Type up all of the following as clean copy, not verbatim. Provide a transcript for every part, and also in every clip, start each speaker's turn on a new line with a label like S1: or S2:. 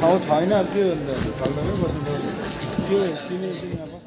S1: ठाउँ छैन के हुन्छ खाल्टामै बस्नुपर्छ के तिमी एकछिन यहाँ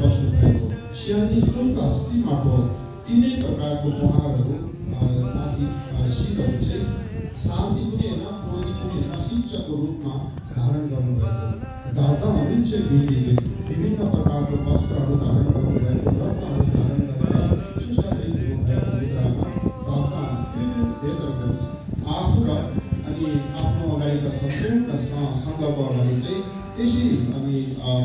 S1: बस्नु
S2: विभिन्न प्रकारको वस्त्रहरू धारण गर्नुभएको र धारण गरेर पूर्ण सङ्कल्प गर्नाले चाहिँ त्यसै अनि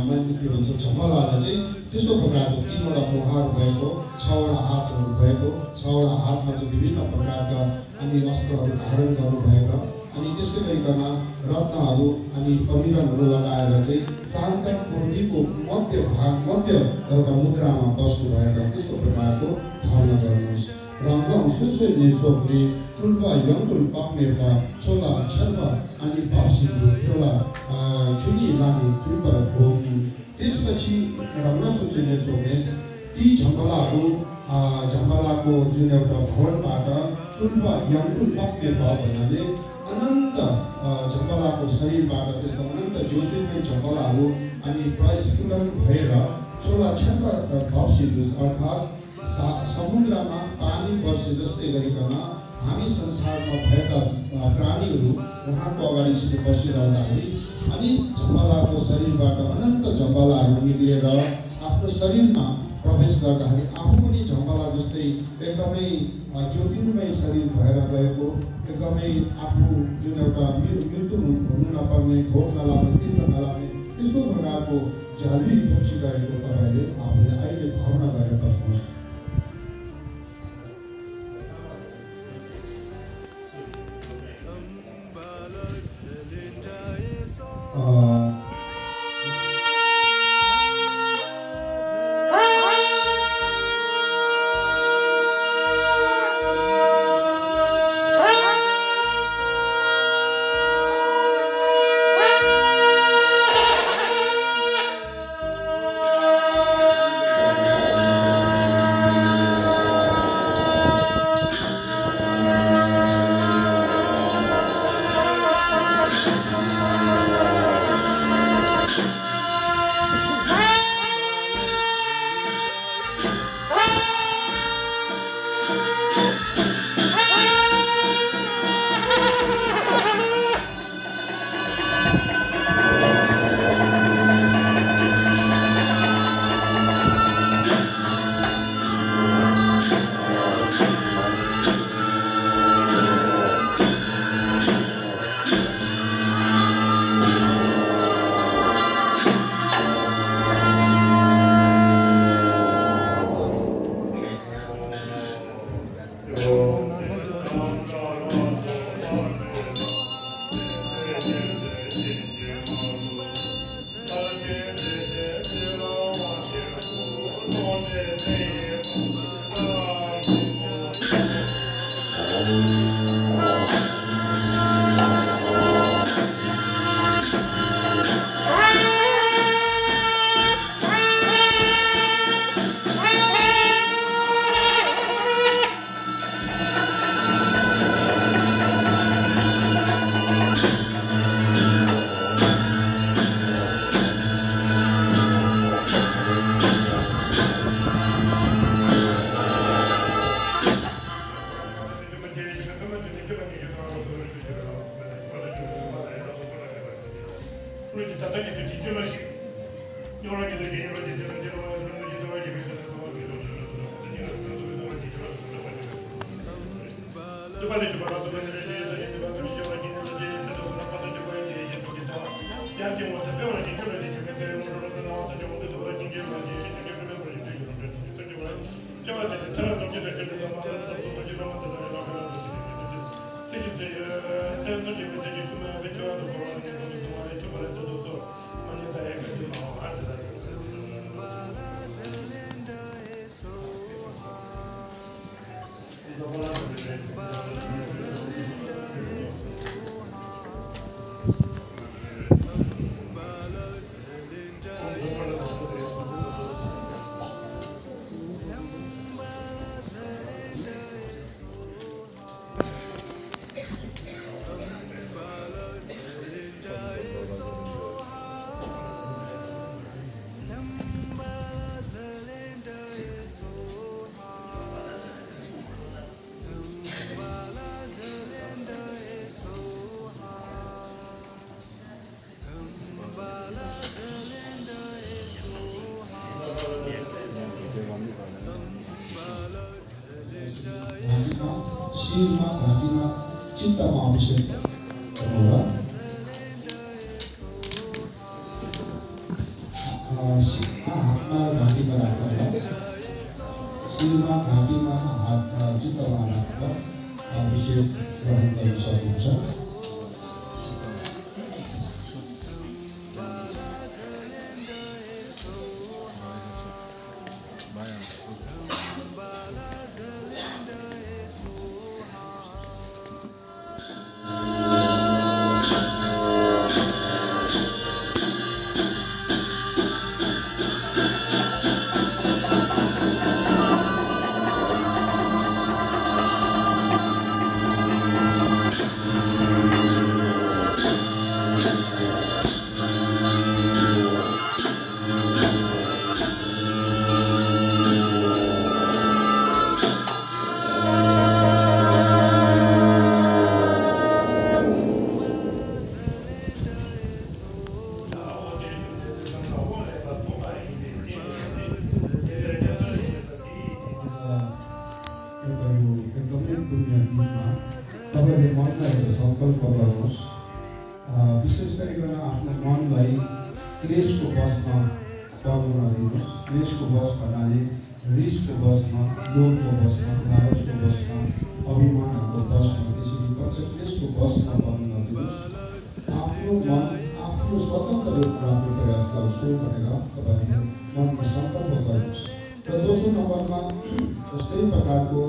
S2: मैले के भन्छ झमलालाई चाहिँ त्यस्तो प्रकारको 3वटा मुहार भएको 6वटा हातहरू भएको 6वटा हातमा चाहिँ विभिन्न प्रकारका अनि अस्त्रहरू धारण गर्नुभएका अनि त्यस्तै गरिकन रत्नहरू अनि पहिरनहरू लगाएर चाहिँ शान्त पूर्णिको मध्य एउटा मुद्रामा बस्नुभएका त्यस्तो प्रकारको भावना गर्नुहोस् र सुसुई नेचोकले ठुल्पा यङ्कुल पक्नेका छोला छेल्पा अनि भाप्सिको छोला खिली लाने ठुल्पा भोगी त्यसपछि एउटा सुसुई नेचोकले ती झम्बलाको जुन एउटा भवनबाट ठुल्पा यङ्कुल पक्ने भयो भन्नाले अनन्त झम्बलाको शरीरबाट त्यस्तो अनन्त ज्योतिर्मय झम्बलाहरू अनि प्रस्फुटन भएर छोला छेल्पा भाप्सिको अर्थात् समुद्रमा पानी वर्षे जस्तै गरिकन हामी संसारमा भएका प्राणीहरू उहाँको अगाडि बसिरहँदाखेरि अनि झम्बलाको शरीरबाट अनन्त झम्बलाहरू निक्लेर आफ्नो शरीरमा प्रवेश गर्दाखेरि आफू पनि झम्बला जस्तै एकदमै ज्योतिर्मय शरीर भएर गएको एकदमै आफू जुन एउटा मृत्यु हुनु नपर्ने भोक नलाग्ने तिर्न नलाग्ने त्यस्तो प्रकारको झ्याली खुसी गरेको तपाईँले आफूले अहिले भावना गरेर बस्नुहोस्। शिरमा घाँटीमा चित्तमा अभिषेक गर्नुहोला। शिरमा हातमा र घाँटीमा राखेर शिरमा घाँटीमा हात चित्तमा राखेर अभिषेक ग्रहण गर्न सक्नुहुन्छ। तपाईँले मनलाई एउटा सङ्कल्प गर्नुहोस्। विशेष गरिकन आफ्नो मनलाई क्लेशको बसमा पर्नु नदिनुहोस्। क्लेशको बस भन्नाले रिसको बसमा, लोभको बसमा, लालचको बसमा, अभिमानहरूको बसमा, त्यसरी क्लेशको बसमा पर्नु नदिनुहोस्। आफ्नो मन आफ्नो स्वतन्त्र रूपमा आफ्नो प्रयास गर्छु भनेर तपाईँले मनमा सङ्कल्प गर्नुहोस्। र दोस्रो नम्बरमा जस्तै प्रकारको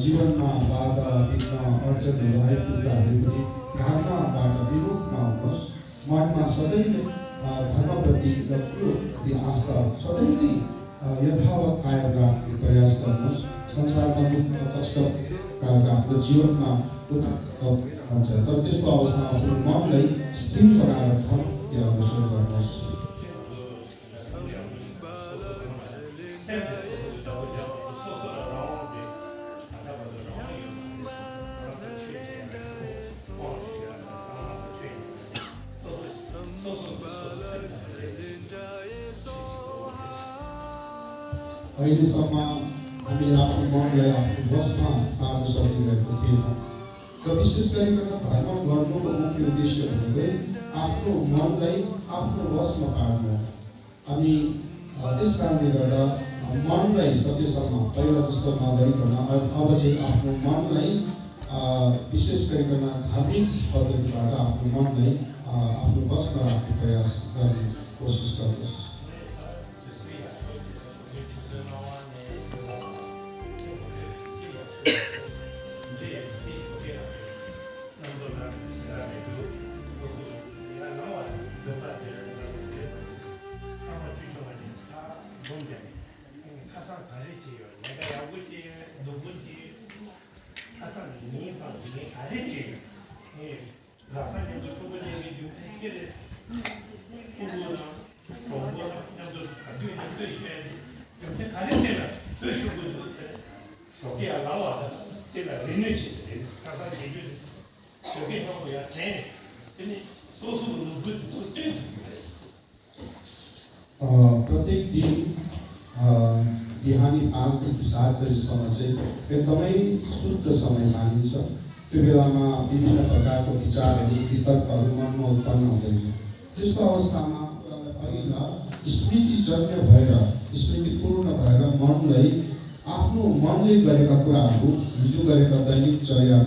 S2: जीवनमा बाधा विघ्न अडचनहरू आइपुग्दाखेरि पनि घाटमाबाट विमुख नहुनुहोस्। मनमा सधैँ नै धर्मप्रति र प्रति आस्था सधैँ नै यथावत कायम राख्ने प्रयास गर्नुहोस्। संसारमा दुःख कष्टका आफ्नो जीवनमा हुन्छ, तर त्यस्तो अवस्थामा आफ्नो मनलाई स्थिर बनाएर धर्मतिर अग्रसर गर्नुहोस्। अहिलेसम्म हामीले आफ्नो मनलाई आफ्नो वशमा पार्न सकिरहेको थिएनौँ र विशेष गरिकन धर्म गर्नुको मुख्य उद्देश्य भनेकै आफ्नो मनलाई आफ्नो वशमा पार्नु। अनि त्यस कारणले गर्दा मनलाई सकेसम्म पहिला जस्तो नगरिकन अब चाहिँ आफ्नो मनलाई विशेष गरिकन धार्मिक पद्धतिबाट आफ्नो मनलाई आफ्नो वशमा राख्ने प्रयास गर्ने कोसिस गर्नुहोस्। प्रत्येक दिन बिहानी 5 देखि 7 बजीसम्म चाहिँ एकदमै शुद्ध समय मानिन्छ। त्यो बेलामा विभिन्न प्रकारको विचारहरू वितर्कहरू मनमा उत्पन्न हुँदैन। त्यस्तो अवस्थामा पहिला स्मृतिजन्य भएर स्मृतिपूर्ण भएर मनलाई आफ्नो मनले गरेका कुराहरू हिजो गरेका दैनिक चर्या